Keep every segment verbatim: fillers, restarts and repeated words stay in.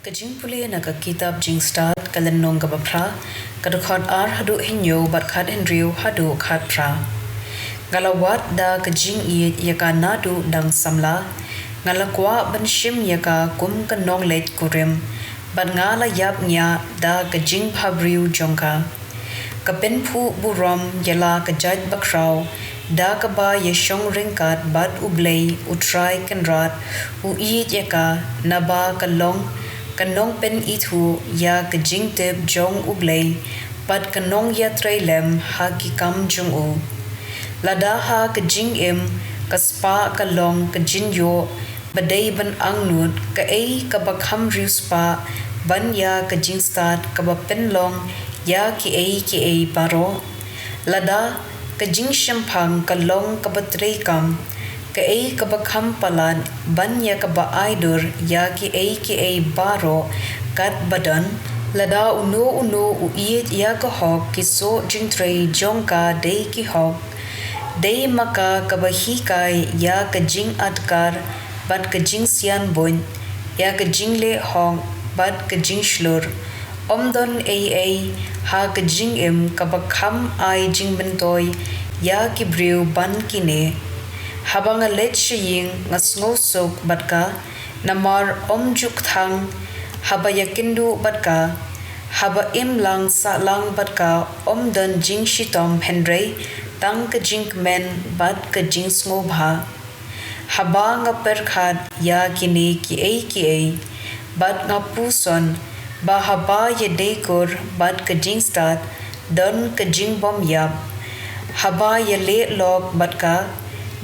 Ka jingpule na ka kitab Jingstad, ka lynnong kaba phra, ka dkhot ar haduh hynñiew bad khat hynriew haduh khat phra. Nga la wad da ka jingïeit ïa ka naduh dang samla, nga la kwah ban shim ïa ka kum ka nongleit kurim, bad nga la ïap ñiah da ka jingbhabriew jong ka. Ka pynphuh burom ïa la ka jait bakhraw, da kaba ïa shong ryngkat bad U Blei U Trai Kynrad, u ïeit ïa ka, naba ka long ka nongpynithuh ïa ka jingtip jong U Blei, bad ka nongïatreilang ha ki kam jong u. Lada ha ka jingim ka spah ka long ka jingïoh ba dei ban angnud, kaei kaba kham riewspah ban ïa ka jingstad kaba pynlong ïa kiei kiei baroh? Lada ka jingshemphang ka long kaba treikam, kaei kaba kham palat ban ïa kaba ai dur ïa kiei kiei baroh katba don? Lada uno uno u ïeit ïa ka hok, ki soh jingtrei jong ka dei ki hok. Dei ma ka kaba hikai ïa ka jingadkar bad ka jingsianbuit, ïa ka jingleh hok bad ka jingshlur. Ym don ei ei ha ka jingim kaba kham ai jingmyntoi ïa ki briew ban kine. Haba nga leit sha ïing nga sngewsuk bad ka, namar ym ju kthang. Haba ïakynduh bad ka, haba imlang sahlang bad ka, ym don jingshitom hynrei tang ka jingkmen bad ka jingsngewbha. Haba nga pyrkhat ïa kine kiei kiei, bad nga puson ba haba ïadei kur bad ka jingstad, don ka jingbymïap. Haba ïaleh lok bad ka,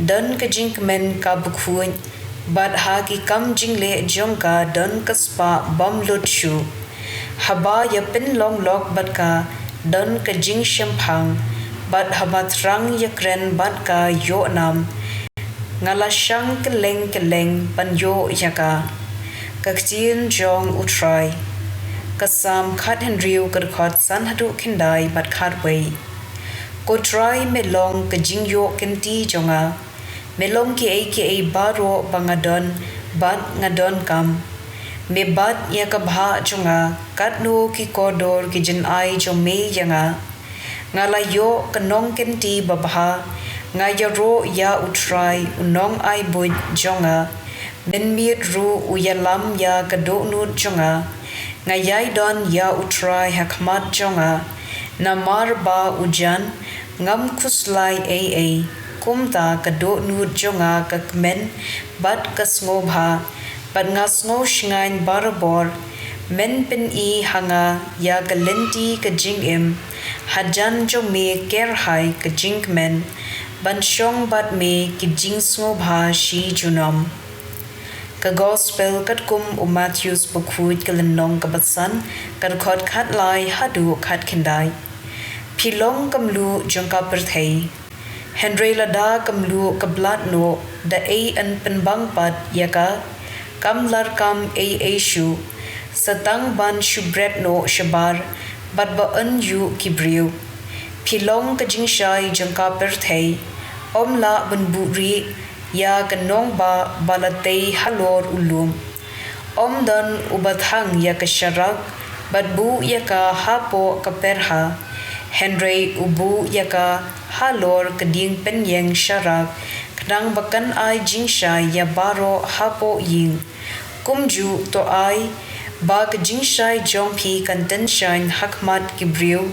don ka jingkmen kaba khuid, bad ha ki kam jingleh jong ka don ka spah bymlut shuh. Haba ïapynlong lok bad ka, don ka jingshemphang, bad haba thrang ïakren bad ka ïoh nam. Nga la shang kylleng kylleng ban ïoh ïa ka. Ka ktien jong U Trai. Ka Salm khat hynriew, ka dkhot san haduh khyndai bad khatwei. Ko Trai, me long ka jingïoh kynti jong nga. Me long kiei kiei baroh ba nga don bad nga donkam. Me bat ïa ka bhah jong nga, katno ki kordor ki jingai jong me ïa nga. Nga la ïoh ka nongkynti babha, nga ïaroh ïa U Trai, u nongai buit jong nga. Mynmiet ruh u ïalam ïa ka dohnud jong nga. Nga ïai don ïa U Trai ha khmat jong nga. Namar ba u jan, ngam khuslai ei ei. Kumta ka dohnud jong nga ka kmen bad ka sngewbha, bad nga sngewshngaiñ barabor. Men pyni ha nga ïa ka lynti ka jingim. Hajan jong me kyrhai ka jingkmen, ban shong bad me ki jingsngewbha shi junom. Ka Gospel katkum u Mathaios bakhuid, ka lynnong kaba san, ka dkhot khatlai haduh khatkhyndai. Phi long ka mluh jong ka pyrthei. Hynrei lada ka mluh ka blat noh, da ei yn pynbang pat ïa ka? Kam larkam ei ei shuh. Sa tang ban shu bret noh shabar, bad ba yn ïuh ki briew. Phi long ka jingshai jong ka pyrthei. Ym lah ban buhrieh ïa ka nongbah ba la tei halor u lum. Ym don uba thang ïa ka sharak, bad buh ïa ka hapoh ka perha. Hynrei u buh ïa ka halor ka dieng pynïeng sharak, khnang ba kan ai jingshai ïa baroh hapoh ïing. Kumjuh to ai ba ka jingshai jong phi kan tyngshaiñ ha khmat ki briew,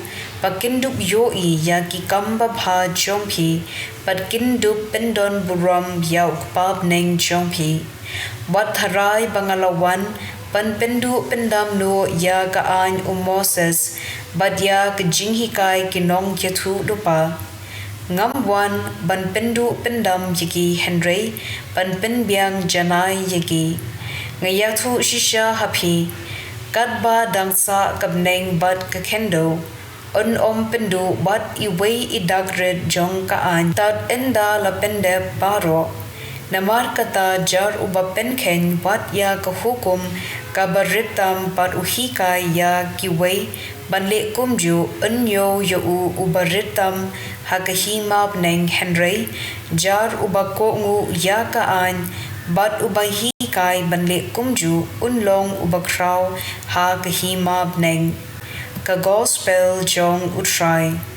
ba kin dup ïohi ïa ki kam babha jong phi, bad kin dup pyndon burom ïa U Kpa bneng jong phi. Wat tharai ba nga la wan ban pynduh pyndam noh ïa ka aiñ u Moses, bad ïa ka jinghikai ki nongïathuhlypa. Ngam wan ban pynduh pyndam ïa ki, hynrei ban pynbiang janai ïa ki. Nga ïathuh shisha ha phi, katba dang sah ka bneng bad ka khyndew, un ym pynduh wat iwei i dak rit jong ka aiñ, tad ynda la pyndep baroh. Namar kata, jar uba pynkheiñ wat ïa ka hukum kaba rit tam bad u hikai ïa kiwei ban leh kumjuh, un ñiew ïa u uba rit tam ha ka hima bneng. Hynrei jar uba kohnguh ïa ka aiñ bad uba hi hikai ban leh kumjuh un long u bakhraw ha ka hima bneng. Ka Gospel jong U Trai.